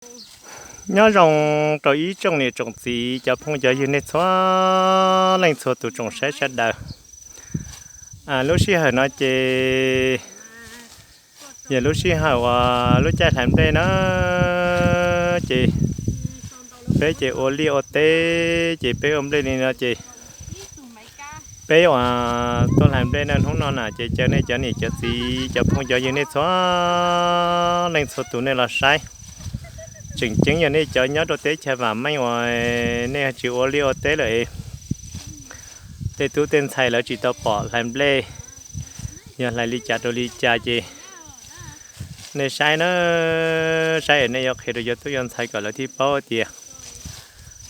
Nyob zoo rau ib tsoom niam tsoom txiv cov phooj cov ywg nej txhua leej txhua tus tsoom saib sawv daws. Lub sij hawm no ces yog lub sij hawm uas lub caij hlais nplej na, ces peb ces ua liaj ua teb ces peb ua nplej li no ces peb uas tuaj hlais nplej na hnub no na ces caw nej cov niam cov txiv cov phooj cov ywg nej txhua leej txhua tus nej los saib. Tseem ceeb yog nej cov nyob rau teb chaws vam meej uas nej tsis ua liaj ua teb lawm, tej tub tej ntxhais lawv tsis tau pom hlais nplej, yog hlais li cas rau li cas ces nej saib na, saib es nej yuav qhia rau cov tub cov ntxhais kom lawv thiaj paub tias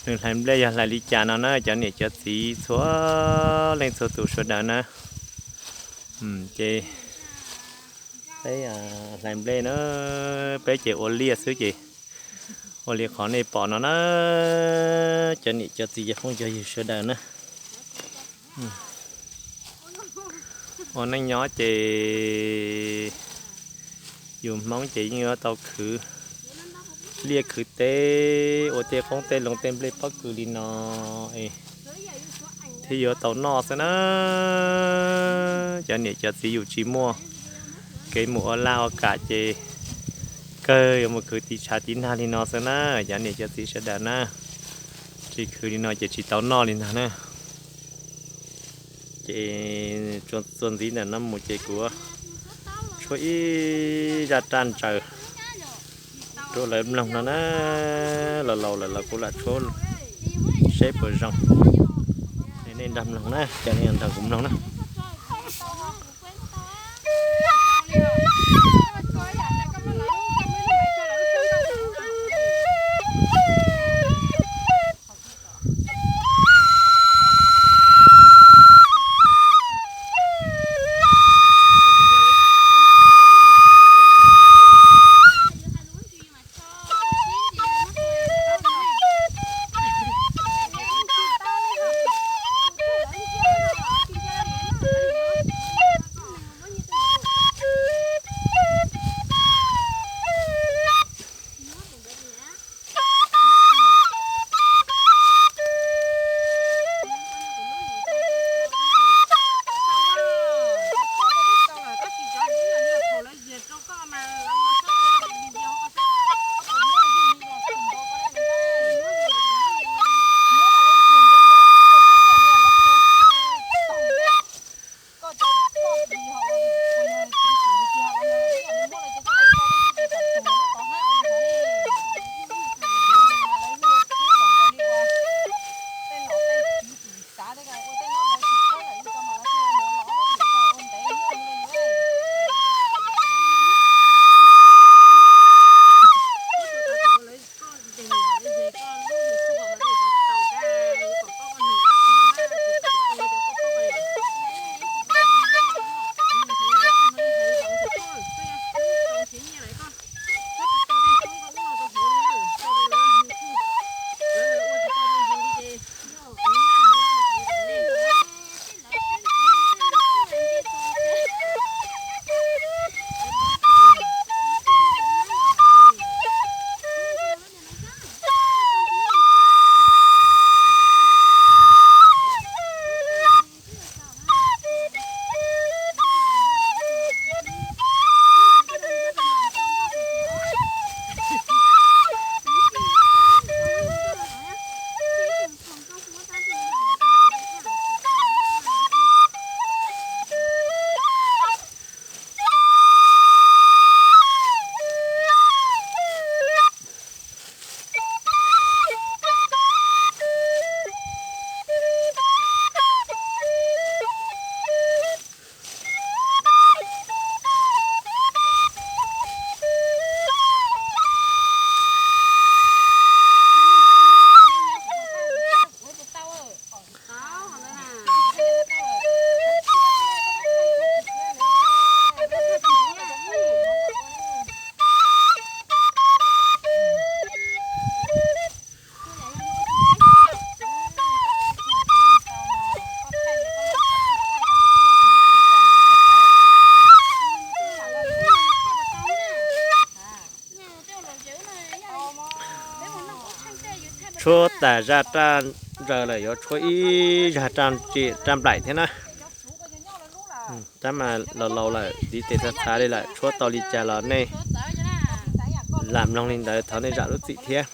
nws hlais nplej yog hlais li cas no na cov niam cov txiv txhua leej txhua tus sawv daws na. Ces peb hlais nplej na, peb ces ua liaj xwb ces ua li qhov nej pom no na, cov niam cov txiv cov phooj cov ywg sawv daws na. Ua neej nyob ces yus Hmoob ces yeej yuav tau khwv liaj khwv teb ua tej qoob tej loo tej nplej pob kws li no es thiaj yuav tau noj xwb na. Cov niam cov txiv yus tsis muaj kev mus ua laj ua kam ces kawg yuav mus khwv tiv tshav tiv nag li no xwb na, cov niam cov txiv sawv daws na. Tsis khwv li no ces tsis tau noj li ntag na. Ces txuas ntxiv ntawm no mus ces kuv tshuab ib zaj raj ntsaws rau lawv mloog no na. Laus laus lawm los kuv lam tshuab seb puas zoo. Nej nrog mloog na, cov nej nrog kuv mloog na. Tshuab tas zaj raj ntsaws lawm yuav tshuab ib zaj raj tsim raj nplaim thiab na. Tab mas laus laus lawm ntiv tes txhav txhav li lawm, tshuab tau li cas los nej lam mloog li ntawd, thov nej zam lub txim thiab.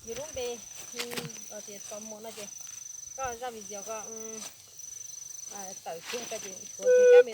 Yus lub npe, koj zaj video koj tawm kiag koj ces tshuav kiag kab me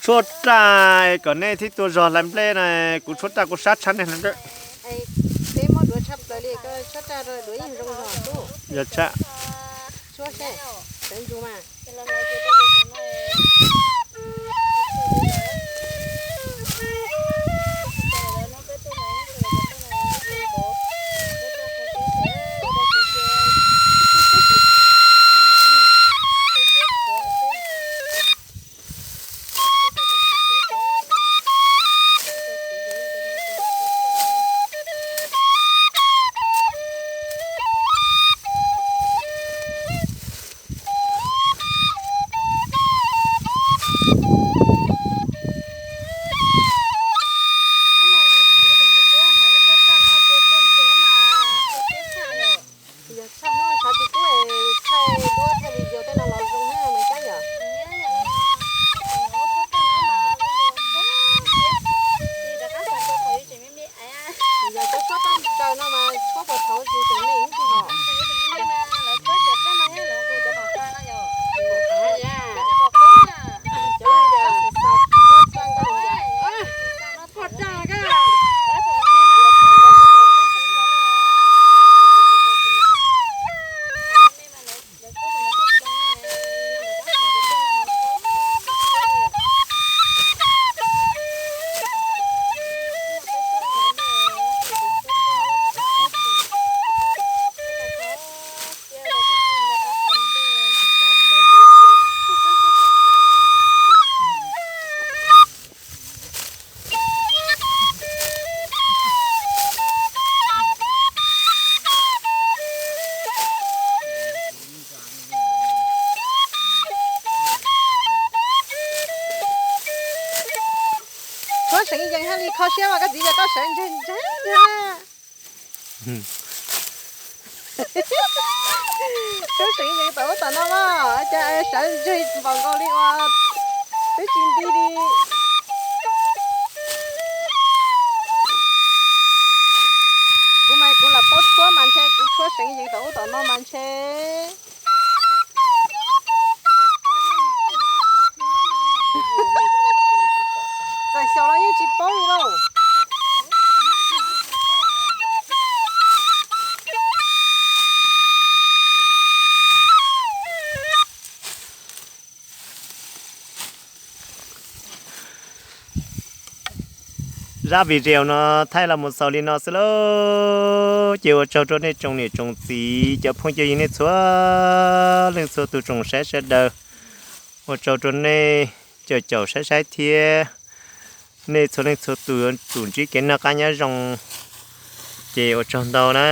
Tshuab raj kom nej thiaj tuaj zog hlais nplej na, kuv tshuab raj kuv sab tshaj nej hlais nplej. Peb muab duav tshaj plaws li, koj tshuab raj duav yeej zoo zog tub. Yog tshaj. Tshuab seb, sawv ntsug mas. Yog tshaj no xav tsis tub es thaij duab thaij video tej no los zoo na mas Cab yom. Yog cov tshuab toj tsaws no mas tshuab puas thaum tsis tseem me ib tug hom. Cov yog tsis xaus, txog nkauj li cas. Poj tsa koj. Tshuab seev yees haj li kho siab mas koj txiv, yog koj sawv ntsug ntsug. Tshuab seev yees tom ub tom no mas cas sawv ntsug npaum nkaus li uas twb tsis nti li. Seev yees tom ub tom no mas ntshe txawm xyaum los yeej tsis paub li lauj. Zaj video no thaij los mus xaus li no xwb lauj. Ces ua tsaug rau nej tsoom niam tsoom txiv cov phooj cov ywg nej txhua leej txhua tus tsoom saib sawv daws. Ua tsaug rau nej cov caum saib saib thiab nej txhua leej txhua tus yuav tsum ntsib kev noj qab nyob zoo. Ces ua tsaug ntau na.